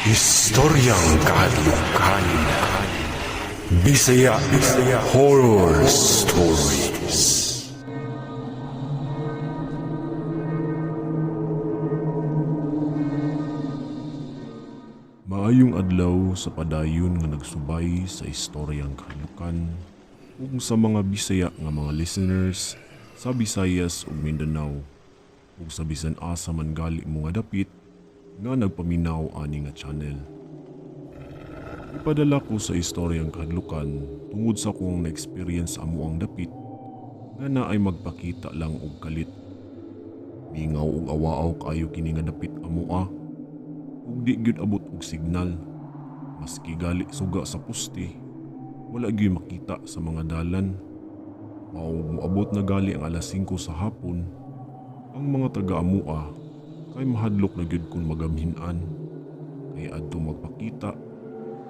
Istoryang Kahadlukan. Bisaya Horror Stories. Maayong adlaw sa padayon nga nagsubay sa istoryang kahadlukan ug sa mga Bisaya nga mga listeners sa Visayas ug Mindanao ug sa bisan asa man gali mo nga dapit nga nagpaminaw ani nga channel. Ipadala ko sa istoryang kahadlukan tungod sa akong na-experience sa amo ang dapit nga naay magpakita lang og kalit. Mingaw og awaaw kaayo kini nga dapit amoa ug di gyud abot og signal. Maski gali suga sa poste, wala gyud makita sa mga dalan. Mao moabot na gali ang alas 5 sa hapon, ang mga taga-amua kay mahadlok na gyud kun magamhinan. Kay adto magpakita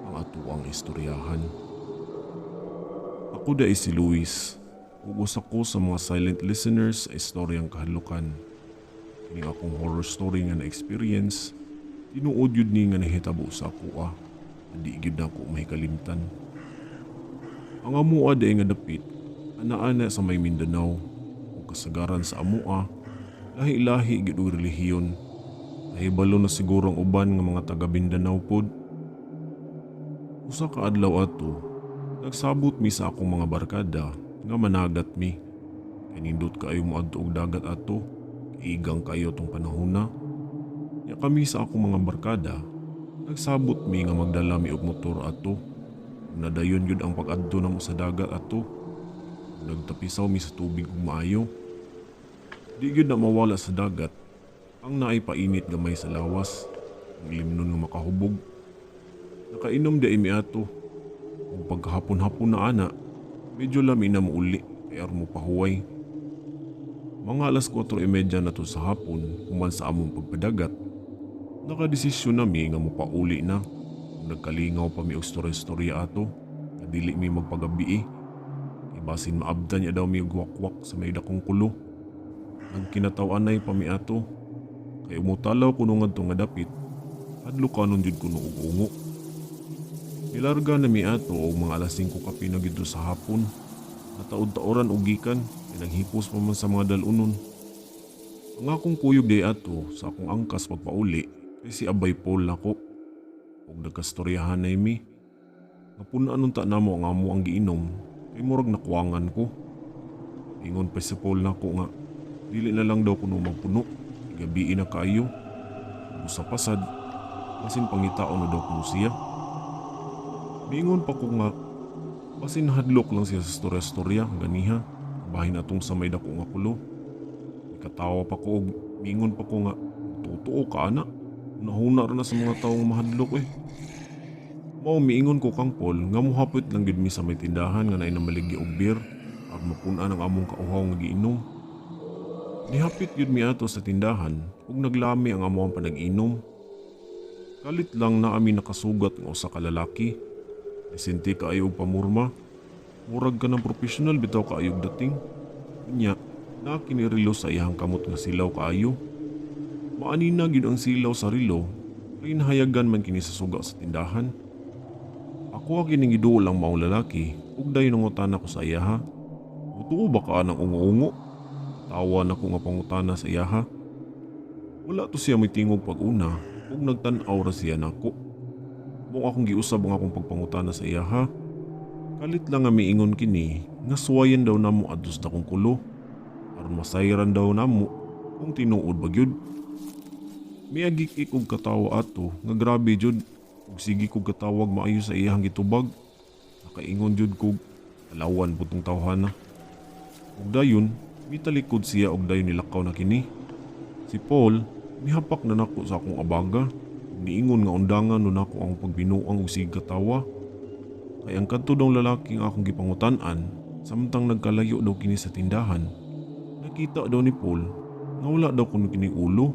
ang atuang istoryahan. Ako dai si Luis, ug usa ko sa mga silent listeners sa istoryang kahadlukan. Kining akong horror story nga na-experience, tinuod yun ni nga nahitabo sa akoa. Di gyud nako mahikalimtan. Ang amua dai nga dapit, ana-ana sa may Mindanao, ug kasagaran sa amua, lahi-lahi gyud og relihiyon. Nahibalo na siguro ang uban nga mga taga Mindanao pod. Usa ka adlaw ato, nagsabot mi sa akong mga barkada nga managat mi. Kay nindot kaayo moadto og dagat ato, igang kaayo tong panahona. Nya kami sa akong mga barkada, nagsabot mi nga magdala mi og motor ato. Nadayon gyud ang pag-adto namo sa dagat ato. Nagtapisaw mi sa tubig ug maayo. Di gyud na mawala sa dagat ang naay painit gamay sa lawas, ang ilimnon nga makahubog. Nakainom di ay mi ato. Ug pagkahapon-hapon na ana, medyo lami na muuli kay aron mo pahuway. Mga alas 4:30 na to sa hapon, human sa among pagpadagat, nakadesisyon na mi nga mopauli na. Ug nagkalingaw pa mi og storya-storya ato, nga dili mi magpagabi. Kay basin maabdan niya daw mi og wakwak sa may dakong kulo. Nagkinataw-anay pa mi ato. Kay umutalaw kuno ngadto nga dapit, hadlo kanon jud kuno og ungo. Nilarga na mi ato og mga alas 5 kapi na gid sa hapon. Nataod-taoran og gikan, kay naghipos pa man sa mga dalunon. Ang akong kuyog day ato sa akong angkas pagpauli kay si Abay Paul nako. Og nagkastoryahan na mi. Napuna anong ta namo ang amo ang giinom kay murag nakuwangan ko. Ingon pa si Paul nako nga dili na lang daw kuno magpuno. Gabii na kaayo. Usa pasad, basin pangitaon na daw kuno siya. Miingon pa ko nga basin hadlok lang siya sa storya-storya ganiha. Bahin atong sa may dako nga kulo. Mikatawa pa ko og miingon pa ko nga totoo ka ana. Nahuna ra na sa mga tawo nga mahadlok. Mao miingon ko kang Paul nga mohapit lang gid mi sa may tindahan nga naay namaligya og beer aron mapun-an ang among kauhaw nga giinom. Nihapit gyud mi ato sa tindahan ug naglami ang among panag-inom. Kalit lang na ami nakasugat nga usa ka lalaki. Nisinti kaayo og pamurma. Murag ka ng professional bitaw kaayo og dating. Unya, naa kini relo sa iyang kamot nga silaw kaayo. Maanina gyud ang silaw sa relo kay nahayagan man kini sa suga sa tindahan. Ako ang kining giduol ang maong lalaki ug dayon nangutana ko sa iyaha. Mutuo ba ka anang ungo-ungo? Tawa na ko nga pangutana sa iyaha. Wala to siya may tingog pag-una ug nagtan-aw ra siya nako. Mao akong giusab ang akong pagpangutana sa iyaha. Kalit lang nga miingon kini nga suwayan daw namo adto sa dakong kulo aron masayran daw namo kung tinuod ba gyud. Miagik-ik og katawa ato nga grabe jud ug sige kog katawag maayo sa iyahang gitubag. Nakaingon jud kog alawan pud tong tawhana. Ug dayon mitalikod siya og dayon nilakaw na kini. Si Paul mihapak na nako sa akong abaga. Niingon nga undangan no nako ang pagbinuang og sige katawa. Kay ang kadto daw lalaki nga akong gipangutan-an samtang nagkalayo daw kini sa tindahan, nakita daw ni Paul nga wala daw kuno kini ulo.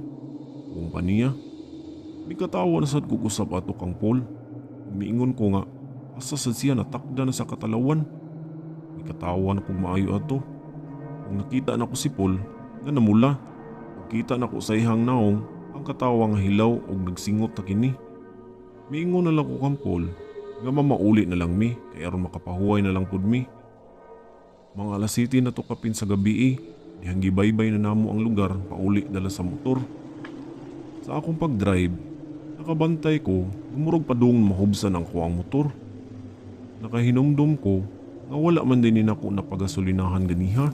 Kung pa niya, mikatawa na sad kog usab ato kang Paul. Miingon ko nga asa sad siya natakda na sa katalawan. Mikatawa na kog maayo ato. Kung nakita na ko si Paul nga namula, ug kita na ko sa iyang naong ang katawa nga hilaw og nagsingot na kini. Miingon na lang ko kang Paul nga mamauli na lang mi kay aron makapahuway na lang pud mi. Mga alas 7 na to kapin sa gabi eh. Dihang gibaybay na namo ang lugar pauli dala sa motor. Sa akong pag-drive, nakabantay ko gumurog padung mahubsan ang kuang motor. Nakahinumdum ko nga wala man din nako napagasolinahan ganiha.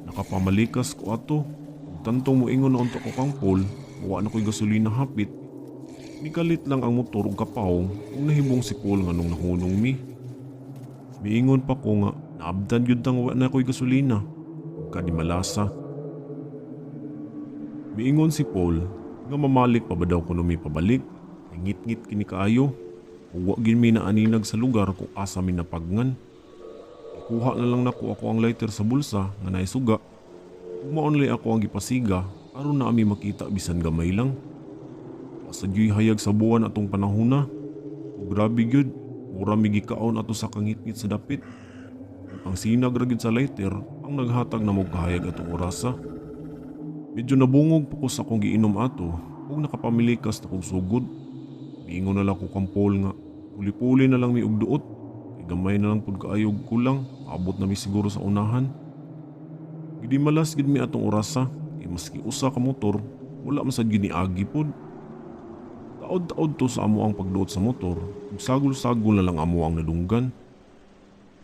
Nakapamalikas ko ato. Ug tantong moingon na unta ko kang Paul, wa na ko'y gasolina hapit. Nikalit lang ang motor ug kapawong ug nahibong si Paul nga nung nahunong mi. Miingon pa ko nga naabdan gyud tang wa na ko'y gasolina ug kadi malasa. Miingon si Paul nga mamalik pa ba daw kuno mi pabalik. Kay ngit-ngit kini kaayo. Ug wa gyud mi naaninag sa lugar kung asa mi napagnan. Ikuha na lang nako ako ang lighter sa bulsa nga naisuga. Ug maonlay ako ang gipasiga aron na ami makita bisan gamay lang. Wa sa juy hayag sa buwan atong panahona. Ug grabe gyud, mura mi gikaon ato sa kangitngit sa dapit. Ug ang sinag ra gyud sa lighter ang naghatag na mo kahayag atong orasa. Medyo nabungog pa ko sa akong giinom ato ug nakapamilikas na kog sugod. Miingon na lang ko kang Paul nga puli-puli na lang mi og duot. Kay gamay na lang pud kaayo og kulang, maabot na mi siguro sa unahan. Gidimalas gid mi atong orasa, kay maski usa ka motor, wala man sad gyud niagi pod. Taod-taod to sa amo ang pagduot sa motor, ug sagol-sagol na lang amo ang nadunggan.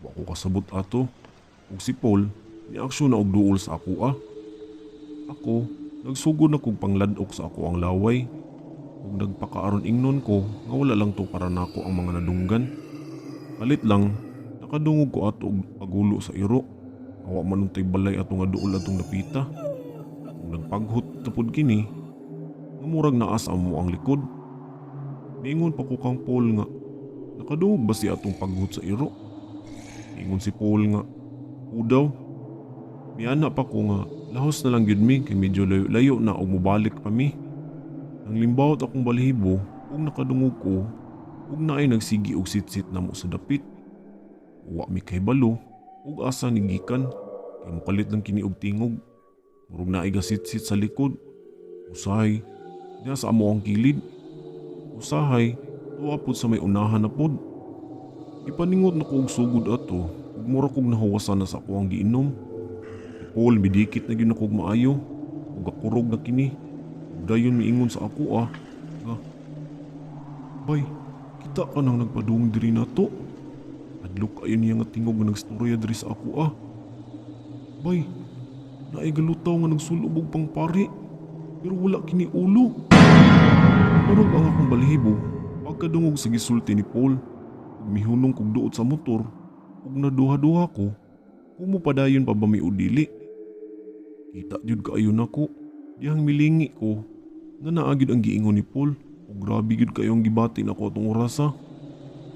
Wa ko kasabot ato, ug si Paul niaksyon na og duol sa ako ah. Ako, nagsugod na kog pangladok sa ako ang laway. Ug nagpakaaron ingnon ko nga wala lang to para nako ang mga nadunggan. Kalit lang, nakadungog ko ato og pagulo sa iro. Awa man untay balay ato nga duol atong napita. Ug nagpaghot na pud kini, nga murag naa sa amo ang likod. Niingon pa ko kang Paul nga, nakadungog ba siya atong paghot sa iro? Niingon si Paul nga, udaw. Miana pa ko nga, lahos na lang gyud mi kay medyo layo-layo na og mobalik pa mi. Nang limbawot akong balahibo ug nakadungog ko ug naay nagsigi og sitsit namo sa dapit. Wa mi kahibalo ug asa ni gikan kay mokalit lang kini og tingog. Murag naay gasitsit sa likod. Usahay, diha sa amo ang kilid. Usahay, tuwa pod sa may unahan na pod. Ipaningot na ko og sugod ato ug mura kog nahuwasan na sa ako ang giinom. Si Paul midikit na gyud ako og maayo ug akurog na kini. Ug dayon miingon sa ako ah nga, "Bay, kita ka nang nagpadung diri nato." Adlok kayo niya nga tingog nga nagstorya diri sa ako ah. "Bay, naay galutaw nga nagsulob og pangpari, pero wala kini ulo." Murag ang akong balahibo pagkadungog sa gisulti ni Paul. Ug mihunong kog duot sa motor ug naduha-duha ko kung mopadayon pa ba mi o dili. Kita jud kaayo nako dihang milingi ko nga naa gyud ang giingon ni Paul ug grabe gyud kayo ang gibati nako atong orasa.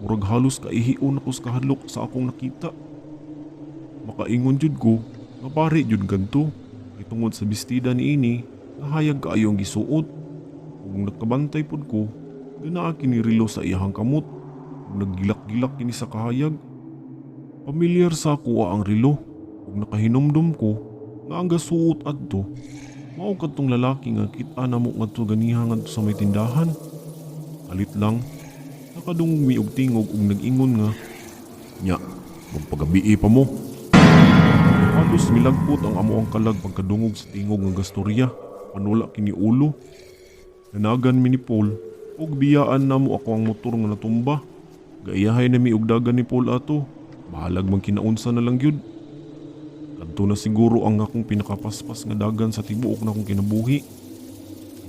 Murag halos kaihion ako sa kahadlok sa akong nakita. Makaingon jud ko nga pare jud kadto kay tungod sa bestida niini nahayag kaayo ang gisuot. Ug nakabantay pud ko nga naa kini relo sa iyahang kamot ug naggilak-gilak kini sa kahayag. Pamilyar sa ako ang relo ug nakahinumdum ko nga ang gasuot adto mao kadtong lalaki nga kita namo ngadto ganiha ngadto sa may tindahan. Kalit lang, nakadungog mi og tingog ug nag-ingon nga, "Nya, magpagabii pa mo." Halos milagpot ang amo ang kalag pagkadungog sa tingog nga gastorya, panula kini ulo. Nanagan mi ni Paul ug biyaan namo ako ang motor nga natumba. Gaiyahay na mi og dagan ni Paul ato. Bahalag man kinaunsa na lang gyud. Kadto na siguro ang akong pinakapaspas nga dagan sa tibuok na akong kinabuhi.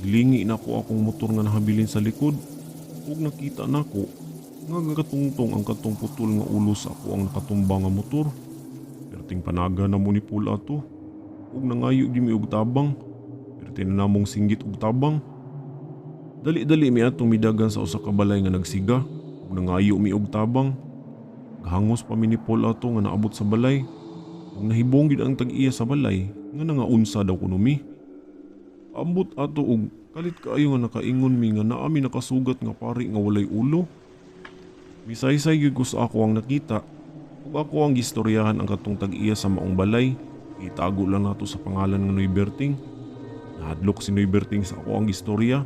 Gilingi na ko akong motor nga nahabilin sa likod ug nakita nako nga gatungtong ang katong putol nga ulo sa ako ang nakatumba nga motor. Perting panaga na mo ni Paul ato ug nangayo gyud mi og tabang. Perti na namong singgit og tabang. Dali-dali mi atong midagan sa usa ka balay nga nagsiga ug nangayo mi og tabang. Gahangos pa mi ni Paul ato nga naabot sa balay. Ug nahibong gid ang tag-iya sa balay nga nangaunsa daw kuno mi. Ambot ato og kalit kaayo nga nakaingon mi nga naa mi nakasugat nga pari nga walay ulo. Misaysay gyud ko sa ako ang nakita ug ako ang gistoryahan ang katong tag-iya sa maong balay. Itago lang nato sa pangalan nga Noy Berting. Nahadlok si Noy Berting sa ako ang gistorya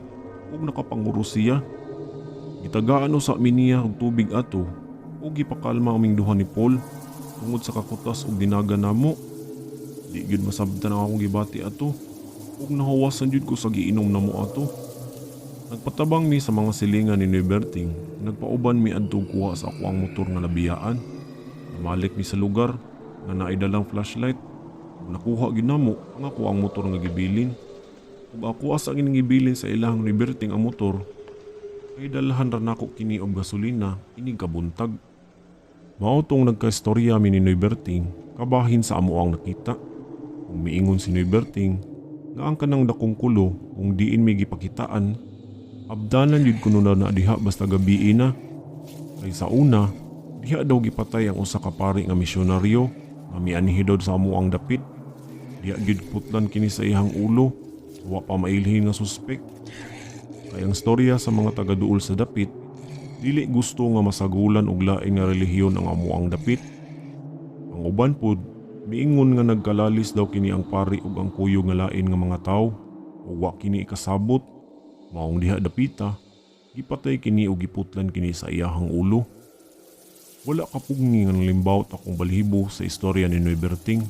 ug nakapanguro siya. Gitagaan usa mi niya og tubig ato ug gipakalma aming duha ni Paul tungod sa kakutas ug dinagan namo. Di gyud masabtan ang akong gibati ato ug nahuwasan gyud ko sa giinom namo ato. Nagpatabang mi sa mga silingan ni Noy Berting, nagpauban mi adto og kuha sa akoang motor nga nabiyaan. Namalik mi sa lugar nga naay dalang flashlight ug nakuha gyud namo ang akoang motor nga gibilin. Ug ako asa kining gibilin sa ilahang Noy Berting ang motor kay dalhan ra nako kini og gasolina inig kabuntag. Mao tong nagkaistorya mi ni Noy Berting kabahin sa amo ang nakita. Ug miingon si Noy Berting nga ang kanang dakong kulo kung diin mi gipakitaan, abdanan yun kuno na diha basta gabii na. Kay sa una, diha daw gipatay ang usa ka pari nga misyonaryo nga mianhi daw sa amo ang dapit. Diha gyud putlan kini sa iyang ulo, wa pa mailhin nga suspek. Kay ang storya sa mga taga-duol sa dapit, dili gusto nga masagulan og lain nga relihiyon ang amo ang dapit. Ang uban pod, miingon nga nagkalalis daw kini ang pari ug ang kuyog nga lain nga mga tawo ug wa kini ikasabot. Maong diha dapita, gipatay kini ug giputlan kini sa iyahang ulo. Wala kapugni nga nalimbawot akong balhibo sa istorya ni Noy Berting.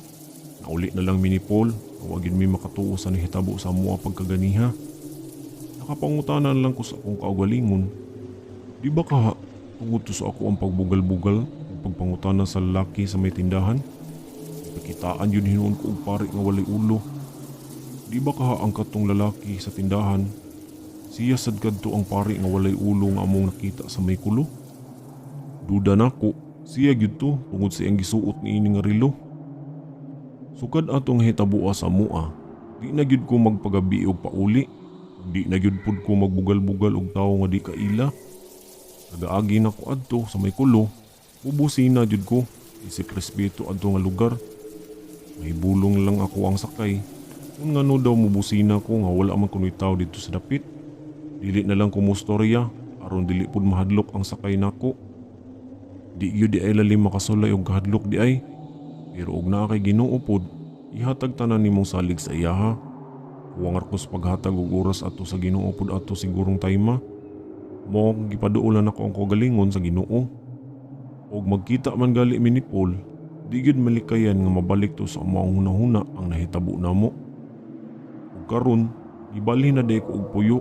Nauli na lang mi ni Paul, wa gyud mi makatuo sa nahitabo sa amoa pagkaganiha. Nakapangutana lang ko sa akong kaugalingon. Di ba kaha tungod to sa ako ang pagbugal-bugal ug pagpangutana sa lalaki sa may tindahan? Pakitaan yun hinuon ko og pari nga walay ulo. Di ba kaha ang katong lalaki sa tindahan? Siya sad kadto ang pari nga walay ulo nga among nakita sa may kulo. Duda nako, siya gyud to tungod sa iyang gisuot niini nga relo. Sukad atong hitaboa sa mua, di na gyud ko magpagabi og pauli. Di na gyud pud ko magbugal-bugal og tawo nga di kaila. Nagaagi na ko adto sa may kulo, bubusina jud ko, isip respeto adto nga lugar. Mahibulong lang ako ang sakay. Kung ngano daw mubusina ko nga wala man kuno'y tao dito sa dapit. Dili na lang ko mostorya, aron dili pud mahadlok ang sakay nako. Di gyud di ay lalim makasulay og kahadlok di ay. Pero og naa kay Ginoo pod, ihatag tanan nimong salig sa iyaha. Kuwang ra ko sa paghatag og oras ato sa Ginoo pod ato sigurong tayma. Mao akong gipaduolan nako ang kaugalingon sa Ginoo. Og magkita man gali mi ni Paul, di gyud malikayan nga mabalik to sa among hunahuna ang nahitabo namo. Ug karon, gibalhin na day ko og puyo.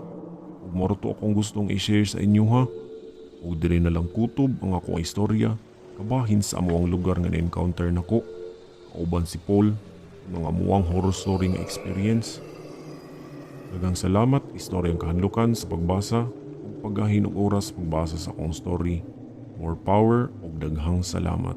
Ug mao ra to akong gustong i-share sa inyo ha. Ug diri na lang kutob ang akong istorya kabahin sa amoang lugar nga na-encounter nako. Kauban si Paul, ug ang amoang horror story nga experience. Daghang salamat, Istoryang Kahanlukan, sa pagbasa ug paggahin og oras pagbasa sa akong story. More power ug daghang salamat.